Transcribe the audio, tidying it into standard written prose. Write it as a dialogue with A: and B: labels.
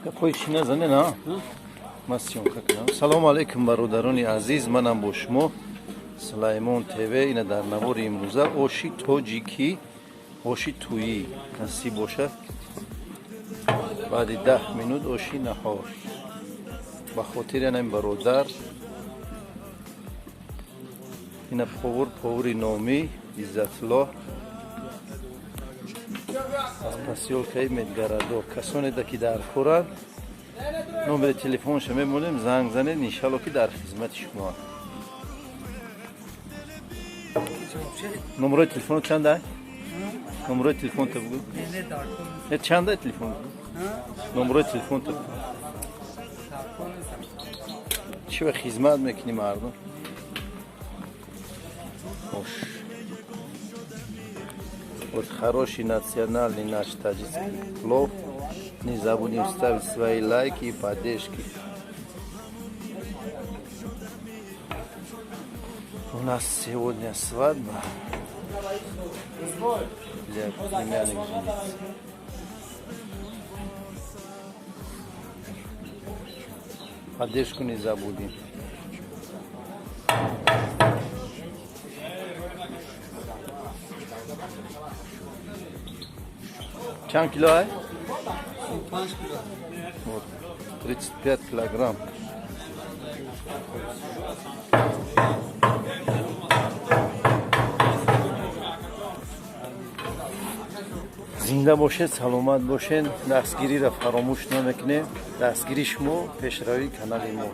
A: Гапҳои чӣ назанен, а? Ман съёмка кунам. Салому алайкум, бародарони азиз, манам бо шумо Сулаймон ТВ. Ина дар навори имрӯза оши тоҷикӣ, оши тӯйӣ насиб бошад. Баъди 10 минут оши наҳор. Ба хотири анам бародар ина повар, повари номӣ Иззатуллоҳ аз посёлкаи Медгородок. Касоне ки дар коранд, номери телефонша мемонем, занг занед, иншалло ки дар хизмати шумо. Номерои телефоно чанда? Номерои телефонта бугӯ. Не, чанда телефон? Номерои телефонта бугӯ. Чӣ ба хизмат мекунӣ мардум? Ош. Вот хороший национальный наш таджикский плов. Не забудем ставить свои лайки и поддержки. У нас сегодня свадьба. Для племянник женится. Поддержку не забудем. Чанд кило ай?
B: 5 кило.
A: Вот, 35 килограмм. Зинда бошед, саломат бошед. Дастгириро фаромӯш намекунем. Дастгири шумо пешравии канали мо.